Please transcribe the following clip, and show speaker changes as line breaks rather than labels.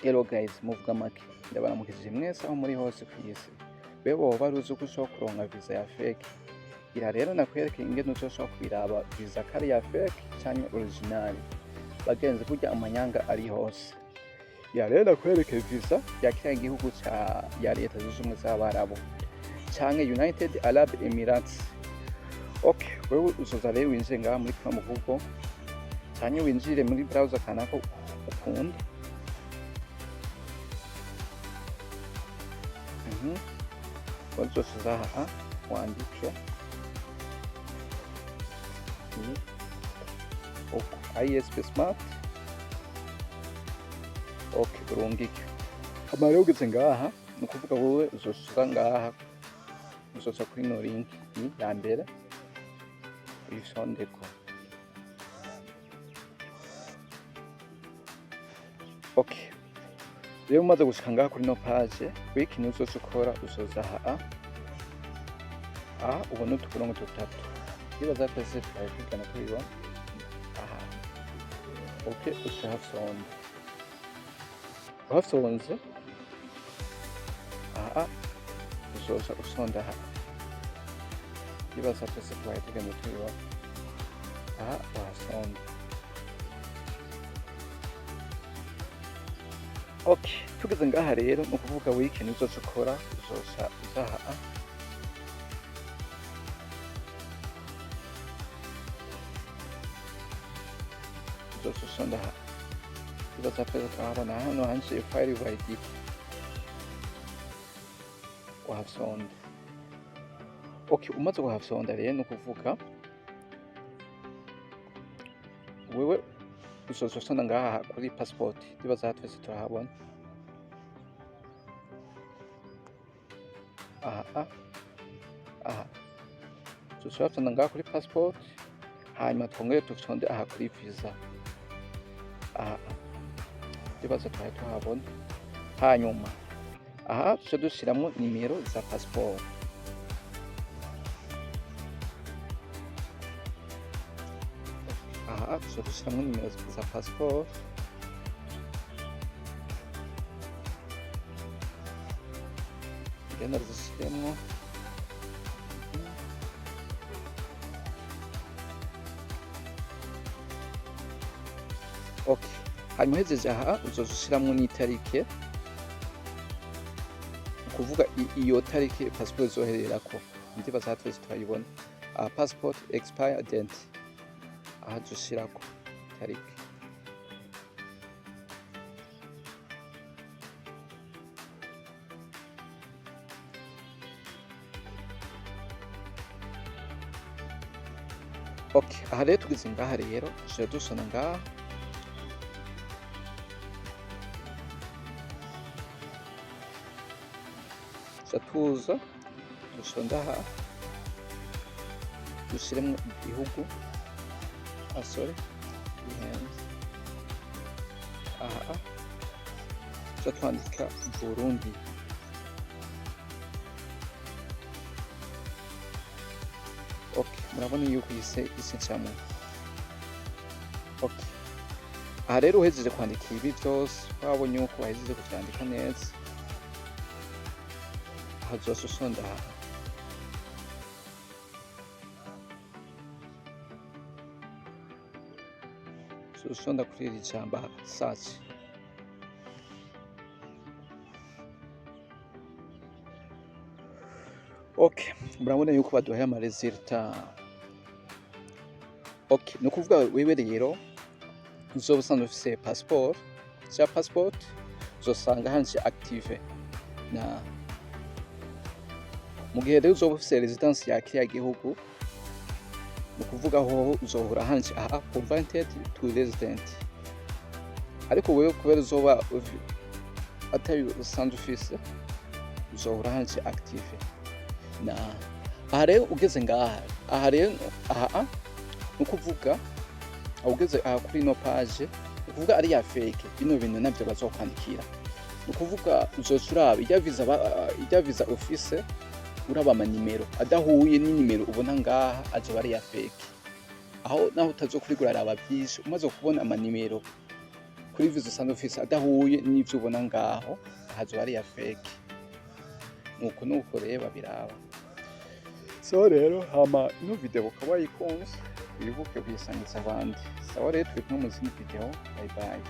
Hello guys, muvuga make? Ndabaramukije mwese aho muri hose kw'isi. Be woba uzi ko ushobora kuronka visa ya fake? Ira rero nakwereke ingene uzoshobora kubiraba visa ko ari iya fake canke original. Bagenzi, burya amanyanga ari hose. Ira rero nakwereke visa ya kiriya gihugu ca ya Leta Zunze Ubumwe z'Abarabu canke United Arab Emirates. Okay, wewe uzoza rero winjire ngaha muri Chrome, Google canke winjire muri browser kanaka ukunda. Uzoza aha wandike ni uko ISP Smart. Okay, urungike. Hama rero ugeze ngaha, ni ukuvuga wowe uzoza ngaha, uzoza kuri ino link ni ya mbere, uyifyondeko. Okay, rero umaze gushika ngaha kuri ino page, wewe ikintu uzoca ukora, uzoza aha aha ubona uturongo dutatu. Ndibaza twese twari tugana tubibona aha. Okay, uca uhafyonda. Uhafyonze aha, uzoza ufyonda aha. Ndibaza twese twari tugenda tubibona aha, uhafyonda. Okay, tugeze ngaha rero, ni ukuvuga wewe ikintu uzoca ukora, uzoca uza aha, uzoca ufyonda aha. Ndibaza twese turahabona hano handitse "file validity", uhafyonda. Okay, umaze kuhafyonda rero, ni ukuvuga wewe uzoca ufyonda ngaha kuri passport. Ndibaza aha twese turahabona aha. Aha uzoca uhafyonda ngaha kuri passport, hanyuma twongere dufyonde aha kuri visa. Aha ndibaza twari tuhabona. Hanyuma aha tuce dushiramwo nimero za passport. Aha tuce dushiramwo nimero za passport. Ngenda zishiremwo. Okay, hanyuma uhejeje aha, uzoza ushiramwo n'itarike, ukuvuga iyo tariki passport izohererako. Ndibaza aha twese turayibona aha, passport expire date. Aha ushirako tariki. Okay, aha rero tugeze ngaha rero, tuca dusona ngaha. Tuca tuza dusonda aha, dushiremwo igihugu. Ah, sorry, bihenze. Aha tuca twandika Burundi. Okay, murabona yuko ise icamwo. Okay, aha rero uhejeje kwandika ibi vyose, wabonye yuko wahejeje kuvyandika neza, aha uzoca usonda aha. Uzoca usonda kuri iri jambo aha, search. Okay, murabona yuko baduhaye ama résultats. Okay, ni ukuvuga wewe rero uzoba usanzwe ufise passport ca passport, uzosanga handitse active. Na mu gihe rero uzoba ufise residence ya kiriya gihugu, ni ukuvuga hoho uzohora handitse aha, "converted to resident". Ariko wewe kubera uzoba atari usanzwe ufise, uzohora handitse active. Na aha rero ugeze ngaha, aha rero aha, ni ukuvuga ugeze aha kuri ino page, ni ukuvuga ari ya fake, bino bintu navyo bazokwandikira. Ni ukuvuga uzoca uraba irya visa, irya visa ufise, uraba amanimero adahuye n'inimero ubona ngaha, azoba ari ya fake. Aho naho utazokurigura, araba vyinshi. Umaze kubona amanimero Kuri visa usanzwe ufise adahuye n'ivyo ubona ngaho, hazoba ari iya fake. Nuko rero babiraba. So rero, hama ino video ukaba wayikunze, wibuke kuyisangiza abandi. Sawa rero, turi kumwe mu zindi video. Bye bye.